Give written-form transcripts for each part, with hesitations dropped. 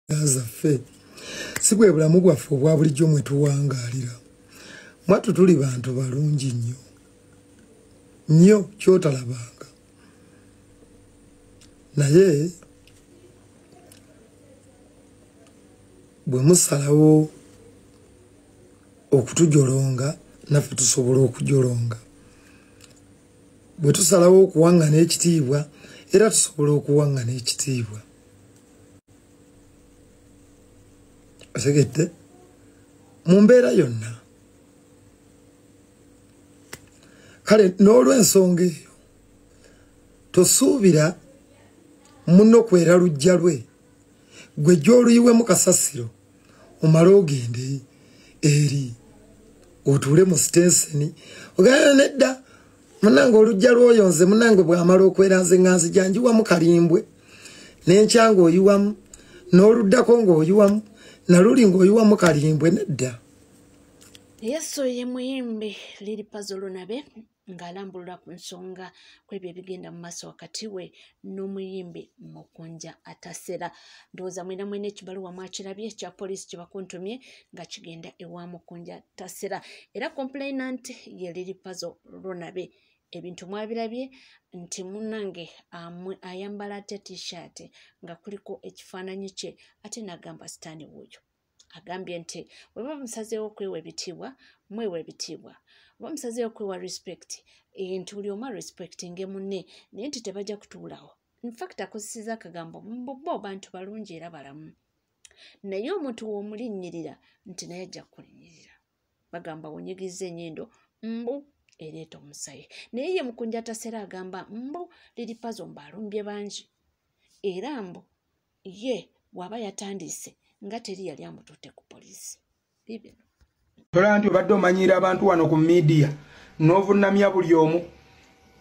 Zaffe si bwe bulamu bwaffe obwa bulijjo mwe tuwangaalira. Mwattu tuli bantu balungi nnyo nnyo ky'otalabanga, naye bwe musalawo okutujolonga naffe tusobola okujolonga, bwe tusalawo okuwaŋŋana ekitiibwa era tusobola okuwaŋŋana ekitiibwa. Otegedde? Mu mbeera yonna. Kale n'olw'ensonga eyo tosuubira munno kwera luggya lwe gwe gy'oluyiwemu kasasiro omale ogende eri otuule mu sitenseni ogenda nedda munnange olujja lw'oyo nze munnange bw'amala okwera nze nga nzija njiwamu kalimbwe n'enkya ng'oyiwamu n'oluddako ng'oyiwamu naluli ng'oyiwamu kalimbwe nedda. Yesu ye muyimbi Lil Pazo Lunabe ng'alambulula ku nsonga kw'ebyo ebigenda mu maaso wakati we n'omuyimbi Mukunja Atasera. Ndowooza mwena mwena ekibaluwa mwakirabye ekya poliisi kye bakuntumye nga kigenda ewa Mukunja Tasera, era complainant ye Lil Pazo Lunabe. Ebintu mwabirabye nti munnange ayambala atya t-shirt nga kuliko ekifaananyi kye ate n'agamba sitaani wuuyo. Agambye nti bwe baba musazeewo okwewa ebitiibwa mwewa ebitiibwa, oba musazeewo okwewa respect nti buli omu arespectinge munne, naye nti tebajja kutuulawo. Infact akozesezza akagambo bo bantu balungi era balamu, naye omuntu w'omulinnyirira nti naye ajja kukulinnyirira. Bagamba wonyigiriza ennyindo mbu ereeta omusayi, naye ye Mukunja Tasera agamba mbu Lil Pazo mbu alumbye bangi, era mbu ye bw'aba yatandise nga teri yali amututte ku poliisi. Bibino tola nti obadde omanyiira abantu wano ku midiya n'ovunnamya buli omu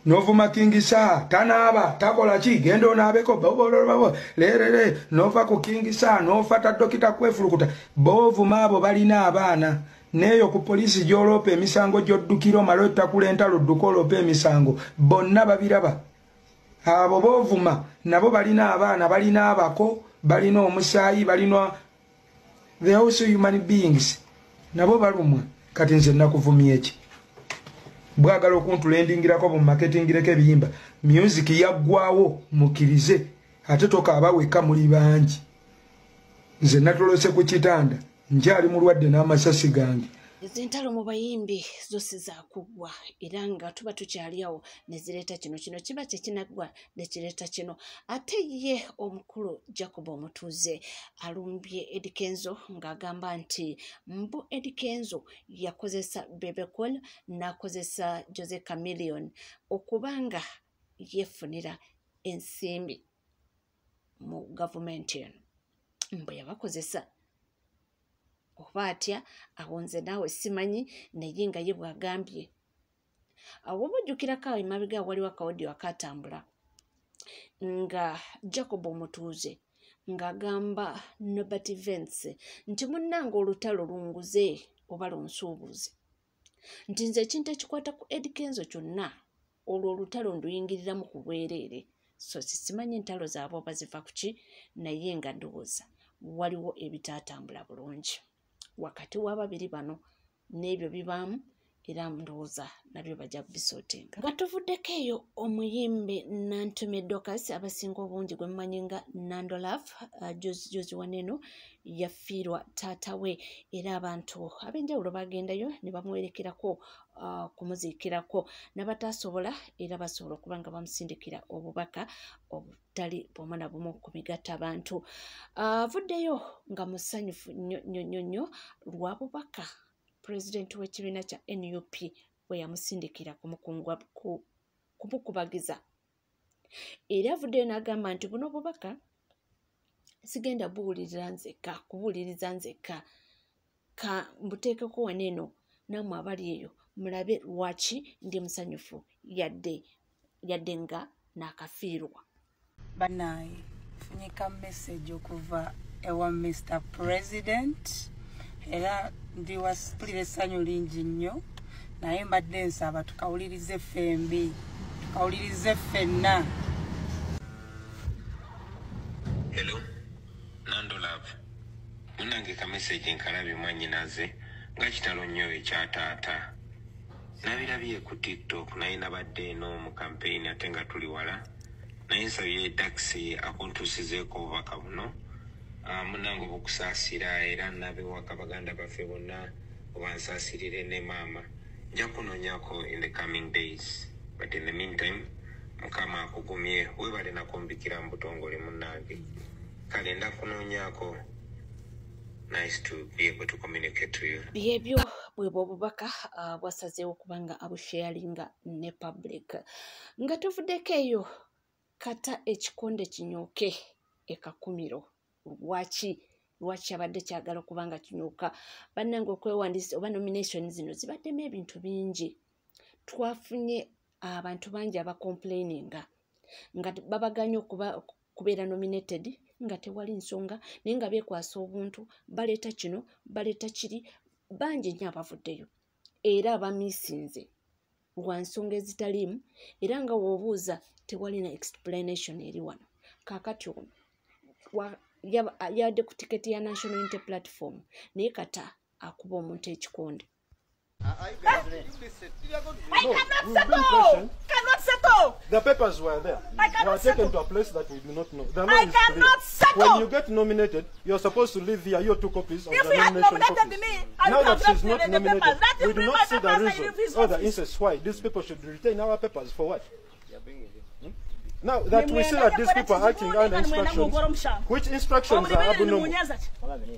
n'ovuma King Saha tanaaba takola ki genda onaabeko lerere n'ova ku King Saha n'ofa ta dokita kwefulukuta boovuma abo balina abaana n'eyo ku poliisi gy'oloopa emisango gy'oddukira omale ottakula entalo odduka oloopa emisango bonna babiraba. Abo boovuma nabo balina abaana balina abako balina omusaayi balina, they are also human beings, nabo balumwa. Kati nze nakuvumya eki bwagala okuntulendingirako bu marketingireko ebiyimba music yaggwawo mukkirize ate tokaaba wekka muli bangi. Nze natolose ku kitanda nkyali mulwadde n'amasasi gange. Entalo mu bayimbi zo si zaakuggwa, era nga tuba tukyali awo ne zireeta kino kino kiba kyekinaggwa ne kireeta kino. Ate ye omukulu Jacob Omutuuze alumbye Eddy Kenzo ng'agamba nti mbu Eddy Kenzo yakozesa Bebe Cool n'akozesa Jose Chameleone okubanga yeefunira ensimbi mu gavumenti eno, mbu yabakozesa oba atya awo nze naawe simanyi, naye nga ye bw'agambye. Awo oba ojjukirako awo emabega waliwo akawodiyo akaatambula nga Jacob Omutuuze ng'agamba Norbert Vance nti munnange olutalo lunguze oba lunsuubuze, nti nze ekintu ekikwata ku Eddy Kenzo kyonna olwo olutalo nduyingiriramu ku bwereere. So simanyi entalo zaabwe oba ziva ku ki, naye nga ndowooza waliwo ebitaatambula bulungi wakati w'ababiri bano n'ebyo bibaamu, era ndowooza nabyo bajja kubisootinga. Nga tuvuddeko eyo omuyimbi Nantume Dorcas abasinga obungi gwe mumanyi nga Nando Love, juzi waneno yafiirwa taata we, era abantu ab'enjawulo bagendayo ne bamuwerekerako kumuziikirako, n'abataasobola era basobola okuba nga bamusindikira obubaka obutali bumu na bumu ku migatta abantu. Avuddeyo nga musanyufu nnyo nnyo nnyo nnyo lwa bubaka pulezidenti w'ekibiina kya NUP bwe yamusindikira kumukubagiza, era avuddeyo n'agamba nti buno obubaka sigenda buwuliriza nzekka kubuuliriza nzekka, ka mbuteekeko wano eno nammwe abali eyo mulabe lwaki ndi musanyufu yadde nga naakafiirwa. Bannange nfunye ka message okuva ewa Mr President, era ndi mpulira essanyu lingi nnyo, naye mbadde nsaba tukawulirize ffembi, tukawulirize ffenna. Hello, Nando Love. Munnange ka message nkalabye mwannyinaze, nga kitalo nnyo ekya taata. Nabirabye ku TikTok, naye nabadde eno mu campaign ate nga tuli wala, naye nsabye Daxi akuntuusizeeko obubaka buno. Munnange obukusaasira, era nabewaka baganda baffe bonna obansaasirire ne maama. Nja kunoonyako in the coming days, but in the meantime Mukama akugumye. Webale nakumbikira mu butongole munnange. Kale ndakunoonyaako. Nice to be able to communicate to you. Byebyo, bwebwe obubaka bwasazeewo kubanga abusharinga ne public. Nga tuvuddeko eyo, kata ekikonde kinyooke ekakumiro. Lwaki abadde kyagala okubanga kinyooka? Bannange, okwewandiisa oba nomination zino zibaddemu ebintu bingi. Twafunye abantu bangi abacomplaininga nga babaganye okuba kubeera nominated nga tewali nsonga, naye nga beekwasa obuntu, baleeta kino, baleeta kiri. Bangi nnyo abavuddeyo era abamiisinze lwa nsonga ezitaliimu, era nga w'obuuza tewali na explanation eri wano. Kaakati ono yabadde ku tiketi ya National Unity Platform, naye kata akuba omuntu ekikonde. I cannot settle. Cannot settle. The papers were there. I cannot Were taken settle. To a place that we do not know. The law I is clear. Cannot settle. When you get nominated, you're supposed to leave here your two copies of If the he had nomination nominated copies. me, I Now would that have she's left not the papers. nominated, Let him we do bring not my see the papers and reason leave his or the office. instance why these people should retain our papers for what? Now that we see that these people are acting under instructions, which instructions are abnormal,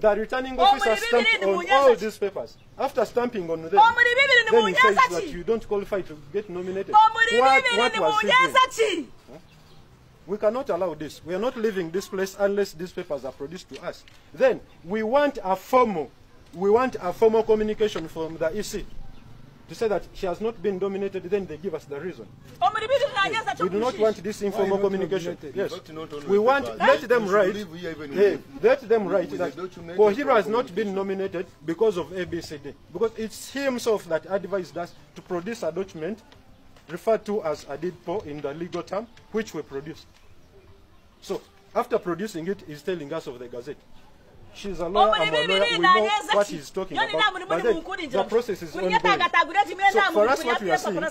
the returning officer stamped on all these papers. After stamping on them, then he says that you don't qualify to get nominated. What was he doing? We cannot allow this. We are not leaving this place unless these papers are produced to us. Then we want a formal communication from the EC to say that she has not been nominated. Then they give us the reason. We do not want this informal communication. Yes. We want, let them write, hey, let them write that Kohiro has not been nominated because of ABCD. Because it's himself that advised us to produce a document referred to as a deed poll in the legal term, which we produced. So after producing it, he's telling us of the gazette. She's a lawyer, I'm a lawyer, we know what he's talking about. But then the process is ongoing. So for us, what we are seeing,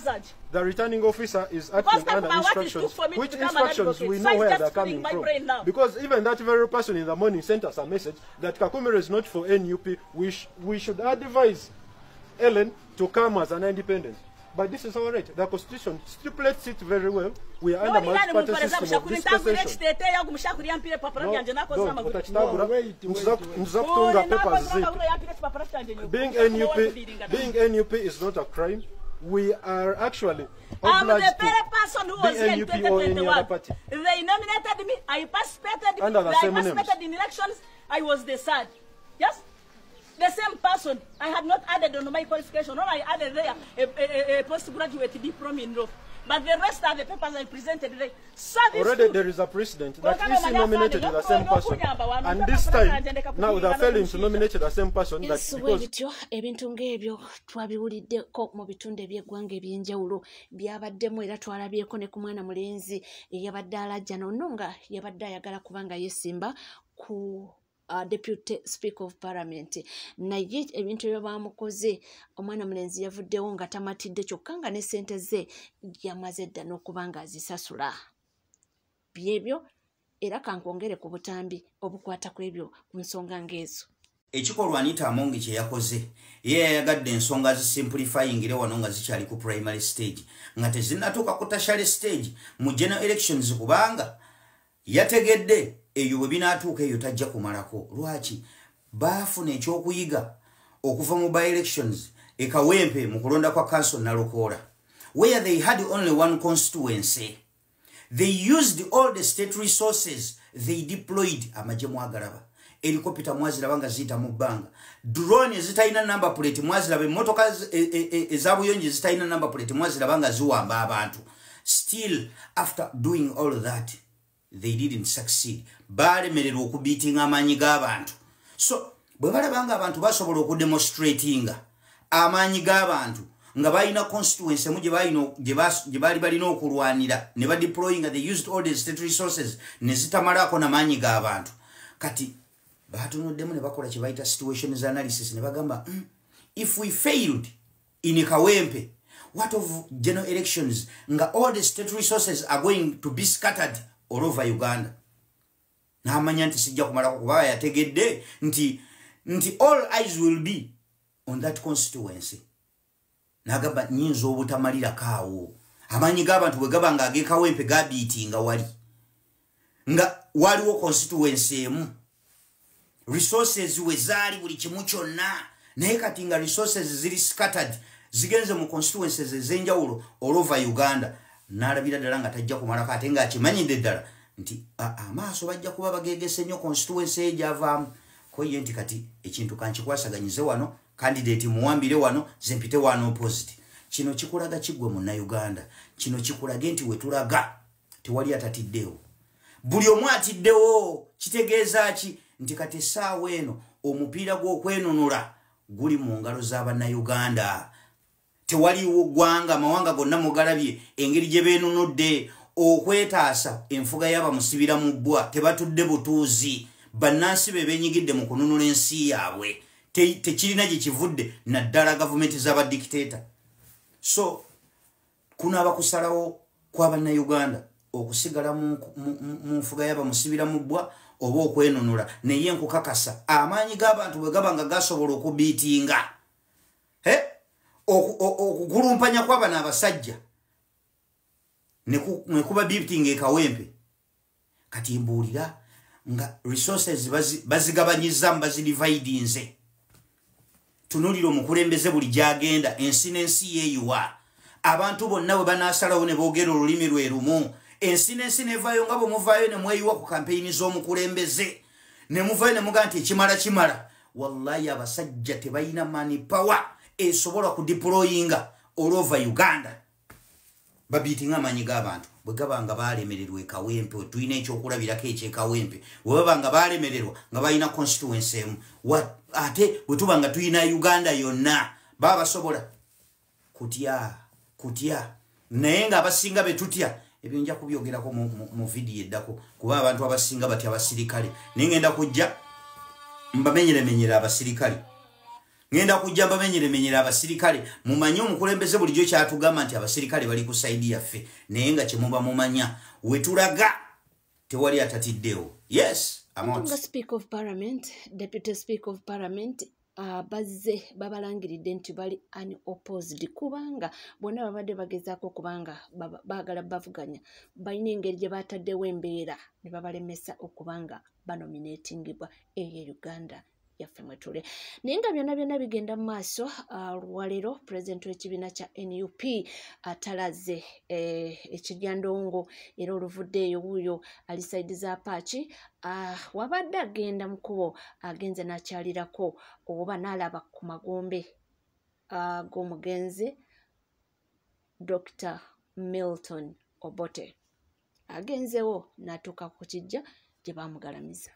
the returning officer is acting under instructions, which instructions we know where they're coming from. Because even that very person in the morning sent us a message that Kakumiro is not for NUP. We should advise Ellen to come as an independent. But this is our right. The constitution stipulates it very well. We are under multi-party system of dispensation. No, don't. Nza kutunga papers zetu. Being NUP is not a crime. We are actually I'm the obliged to very person who be was here in NUP or any 2021. other party. They nominated me. I participated. Under the I same names. Participated in elections. I was the third. Yes? The same person. I had not added on my qualification. All I added there, a postgraduate diploma in law. But the rest are the papers I presented there. So this Already two- there is a precedent that Wakano EC nominated the same person. And this time, now they're failing to nominate the same person that Yes, bwe because bityo ebintu ng'ebyo twabiwuliddeko mu bitundu eby'eggwanga eby'enjawulo byabaddemu, era twalabyeko ne ku mwana mulenzi eyabadde alajja nonno nga yabadde ayagala kuba nga yeesimba ku deputy speaker of parliament, naye ebintu ebyo bamukoze, omwana mulenzi yavuddewo nga tamatidde, kyokka nga ne ssente ze yamaze dda n'okuba nga azisasula. Byebyo, era kankwongere ku butambi obukwata ku ebyo, ku nsonga ng'ezo. Ekikolwa Anita Amongi kye yakoze, ye yayagadde ensonga zisimplifyingire wano nga zikyali ku primary stage, nga tezinnatuuka ku tertiary stage mu general elections, kubanga yategedde eyo bwe binaatuuka eyo tajja kumalako. Lwaki baafuna ekyokuyiga okuva mu by elections ekawempe mu kulonda kwa council Nalukoola, where they had only one constituency? They used all the state resources. They deployed amagye, mwagalaba, helicopter mwaziraba nga ziyita mu bbanga, drone ezitalina number plate mwaziraba, emmotoka ezabuyonjo ezitalina number plate mwaziraba nga ziwamba abantu. Still, after doing all that, they didn't succeed. Balemererwa okubiitinga amaanyi g'abantu. So bwe balaba nga abantu basobola okudemonstratinga amaanyi g'abantu nga balina constituency emu gye baali balina okulwanira, ne badeployinga, they used all the state resources, ne zitamalako namaanyi g'abantu. Kati Batunuddemu ne bakola kye bayita situations analysis ne bagamba, if we failed in Kawempe, what of general elections nga all the state resources are going to be scattered all over Uganda? N'amanya nti sijja kumalako, kuba yategedde nti all eyes will be on that constituency. N'agamba nnyinza obutamalirako awo. Amaanyi g'abantu bwe gaba nga ag'e Kawempe gabiitinga wali, nga waliwo constituency emu, resources we zaali buli kimu kyonna, naye kati nga resources ziri scattered, zigenze mu constituencies ez'enjawulo all over Uganda. N'alabira ddala nga tajja kumalako, ate ng'akimanyidde ddala nti amaaso bajja kuba bagegese nnyo constituency eyo gy'avaamu. Ko ye nti kati ekintu kankikwasaganyize wano, candidate muwambire wano, zempite wano opposite. Kino kikulaga kiggwe munnayuganda, kino kikulage nti we tulaga tewali atatiddewo, buli omu atiddewo. Kitegeeza ki? Nti kati essaawa eno omupiira gw'okwenunula guli mu ngalo z'abannayuganda. Tewaliwo ggwanga, amawanga gonna mugalabye engeri gye beenunudde okwetaasa enfuga y'abamusibira mu bbwa. Tebatudde butuuzi, bannansi be beenyigidde mu kununula ensi yaabwe. Tekirina gye kivudde, naddala gavumenti z'abadikiteeta. So kunaaba kusalawo kw'abannayuganda okusigala mu nfuga y'abamusibira mu bbwa oba okwenunula. Naye nkukakasa amaanyi g'abantu bwe gaba nga gasobola okubiitinga okugulumpanya kw'abano abasajja ne kuba biitinga e Kawempe, kati mbuulira nga resources bazigabanyizaamu, bazidividinze. Tunuulira omukulembeze buli gy'agenda, ensi n'ensi yeeyiwa. Abantu bonna bwe banaasalawo ne boogera olulimi lwe lumu, ensi n'ensi nevaayo nga bwe muvaayo ne mweyiwa ku kampeyini z'omukulembeze, ne muvaayo ne mugamba nti ekimala kimala. Wallahi abasajja tebalina money power esobola kudeployinga all over Uganda. Babiitinga amaanyi g'abantu bwe gaba nga baalemererwa e Kawempe. Tulina ekyokulabirako eky'e Kawempe, bwe baba nga baalemererwa nga balina constituency emu, ate bwe tuba nga tulina Uganda yonna, baba basobola kutya kutya. Naye ng'abasinga be tutya, ebyo nja kubyogerako mu vidiyo eddako, kuba abantu abasinga batya abasirikale. Naye ngenda kujja mbamenyeremenyere abasirikale, ngenda kujja mbamenyeremenyere abasirikale. Mumanye omukulembeze bulijjo kyatugamba nti abasirikale bali ku sayidi yaffe, naye nga kyemuba mumanya we tulaga tewali atatiddewo. Yes, I'm out. Nga Speaker of Parliament, Deputy Speaker of Parliament, bazze babalangiridde nti bali unopposed, kubanga bonna babadde bagezaako kubanga baagala bavuganya, balina engeri gye bataddewo embeera ne babalemesa okubanga banominatingibwa eyo Uganda yaffe mwetule. Naye nga byonna byonna bigenda mu maaso, olwaleero pulezidenti w'ekibiina kya NUP atalaze ekiryandongo, era oluvudde eyo wuuyo ali sayidi za Paaki, wabadde agenda mu kkubo, agenze n'akyalirako oba n'alaba ku magombe g'omugenzi Dr. Milton Obote. Agenzewo n'atuuka ku kijja gye baamugalamiza.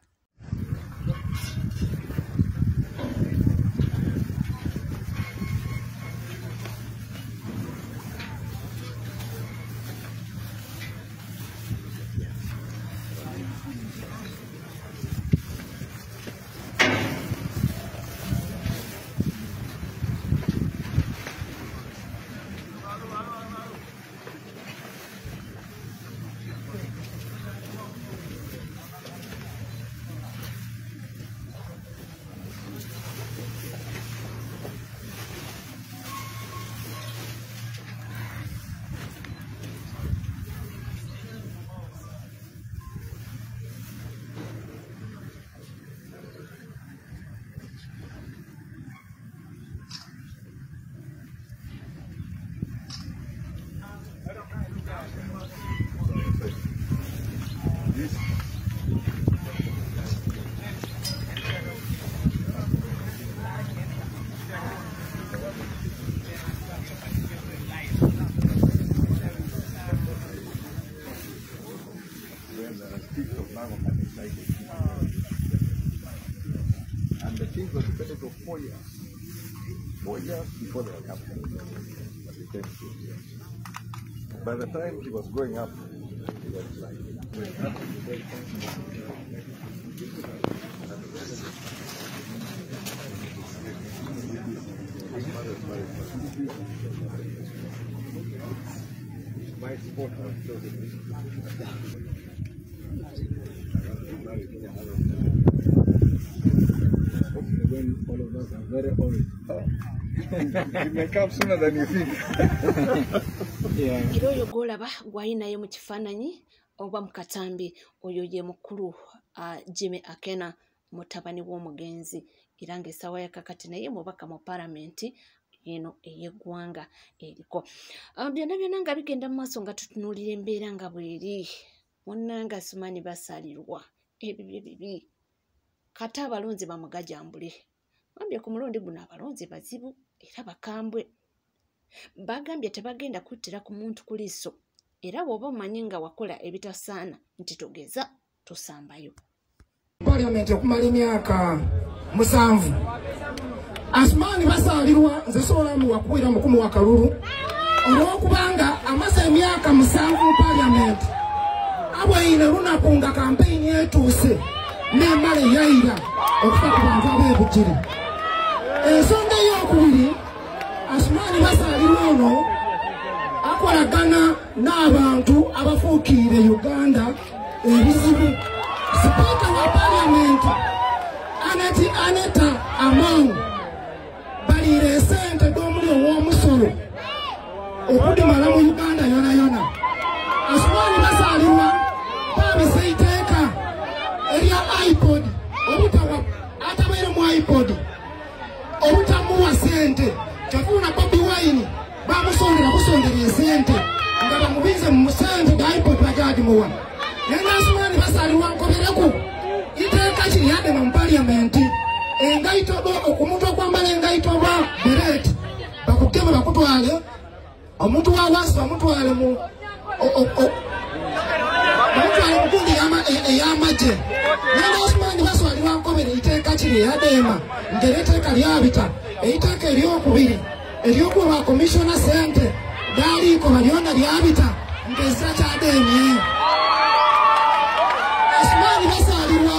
And the things were debated for 4 years. 4 years before they were captured. But they came 2 years. By the time he was growing up, he was like, growing up. My spot was chosen. When all of us are very old. It may come sooner than you think. Yeah. Era oyo gw'olaba gw'ayinayo mu kifaananyi oba mu katambi, oyo ye mukulu Jimmy Akena, mutabani w'omugenzi, era ng'essaawa ya kakati naye mubaka mu paalamenti eno ey'eggwanga eriko. Byonna byonna nga bigenda mu maaso nga tutunuulira embeera nga bw'eri, munnange Asuman Basalirwa ebibyo bibi, kata abalonzi bamugajambule. Bambye ku mulundi guno abalonzi bazibu era bakambwe. Bagambye tebagenda kuttira ku muntu ku liiso, era bw'oba omanyi nga wakola ebitasaana nti togeza tosambayo. Parliament okumala emyaka 7. Asuman Basalirwa nze sobola muwakuwira mukumu wa kalulu olw'okubanga amaze emyaka 7 mu parliament, abwaine lunaku nga kampeyini etuuse n'emmale yayira okufa ku bantu ab'ebugiri. Ensonga ey'okubiri, Asuman Basalirwa ono akolagana n'abantu abafuukirira Uganda ebizibu. Sipiika wa parliament Anita Among baliira esente g'omuli ow'omusolo okudimala mu Uganda yona yona. Asuman Basalirwa babisa iteeka erya iPod, obutawa atabaire mu iPod obutamuwa sente. Kyafuna Bobi Wine bamusondera busondera esente nga bamubize mu sente ga iPod bajadimuwa. Naye Asuman Basalirwa nkobereku iteeka kiryadde mu parliament, engaito omuntu okwambala engaito oba beret bakugeme bakutwale, omuntu wa wansi bamutwale mu bamutwale mu gundi ey'amagye. Naye Asuman Basalirwa nkobere iteeka kiri yadeema ngeri iteeka lyabita. Eiteeka eryokubiri eryokuba komishona sente daliiko balyona lyabita ngezza kyadeemye. Asuman Basalirwa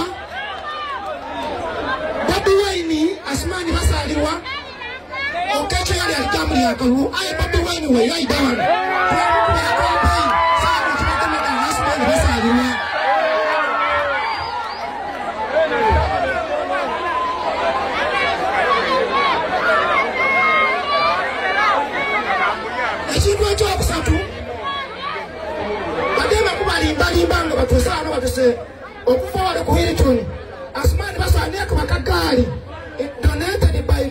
Bobi Wine, Asuman Basalirwa Okecho yali alijamuli akalulu, aye Bobi Wine we yayida wano twamukubira campaign saano kibagemagana Asuman Basalirwa. Ekintu ekyokusatu, bagenda kubalimbalimba nga batuuse wano batuse okuva wano ku Hilton. Asuman Basalirwa ku bakagaali donated by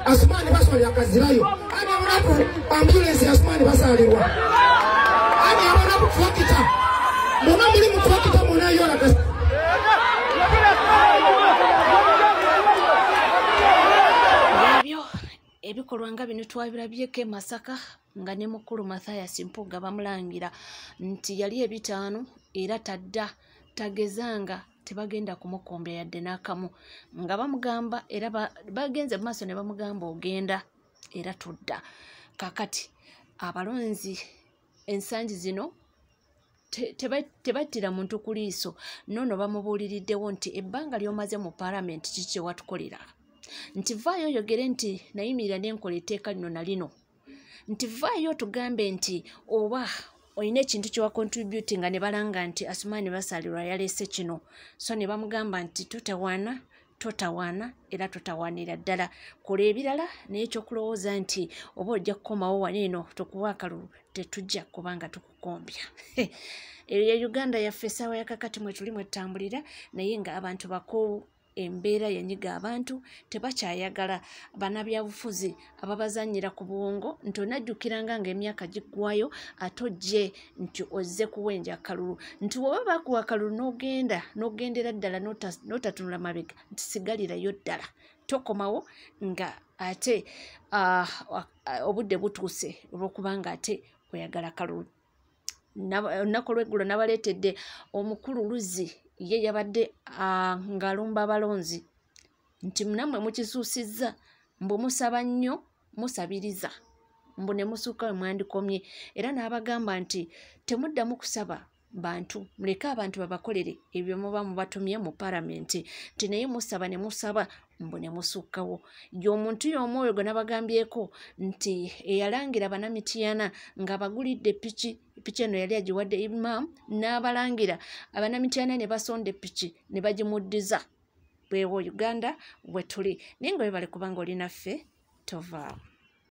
Asuman Basalirwa akazirayo. Ani abonaku ambulance ya Asuman Basalirwa, ani abonaku tractor muna muli mu tractor munayo ebyo ebikolwa nga bino twabirabyeko e Masaka nga ne mukulu Mathias Mpuuga bamulangira nti yali ebitaano era tadda tagezanga tebagenda kumukombya yadde n'akamu, nga bamugamba era bagenze mu maaso ne bamugamba ogenda era tudda. Kakati abalonzi ensangi zino tebattira muntu ku liiso, nono bamubuuliriddewo nti ebbanga ly'omaze mu paalamenti kiki kye watukolera, nti vaayo oyogere nti nayimirira ne nkola etteeka lino na lino, nti vaayo otugambe nti oba olina ekintu kye wakontributinga ne balanga nti Asuman Basalirwa yaleese kino. So ne bamugamba nti totawaana totawaana era totawaanira ddala, kola ebirala, naye ekyokulowooza nti oba ojja kukomawo wano eno tukuwa akalulu tetujja kubanga tukukombya. Eyo ye Uganda yaffe essaawa ya kakati mwe tuli mwetutambulira, naye nga abantu bakoowu, embeera yanyiga abantu, tebakyayagala bannabyabufuzi ababazannyira ku bwongo nti onajjukiranga ng'emyaka giggwayo ate ojje nti ozze kuwenja akalulu, nti bw'oba bakuwa akalulu n'ogenda n'ogendera ddala n'otatunula mabega nti sigalirayo ddala, tokomawo nga ate obudde butuuse olw'okubanga ate oyagala akalulu. Olunaku olw'eggulo nabaleetedde omukulu Luzzi, ye yabadde ng'alumba abalonzi nti nammwe mukisuusizza, mbu musaba nnyo musabiriza, mbu ne musuuka we mwandikomye, era n'abagamba nti temuddamu kusaba bantu, muleke abantu babakolere ebyo muba mubatumye mu paalamenti, nti naye musaba ne musaba mbu ne musukkawo. Y'omuntu y'omu oyo gwe nabagambyeko nti eyalangira Bannamityana ng'abagulidde piki, piki eno yali agiwadde Imam n'abalangira Abannamityana ne basonda epiki ne bagimuddiza. Bwewo Uganda we tuli, naye nga webale kubanga oli naffe, tovaawo.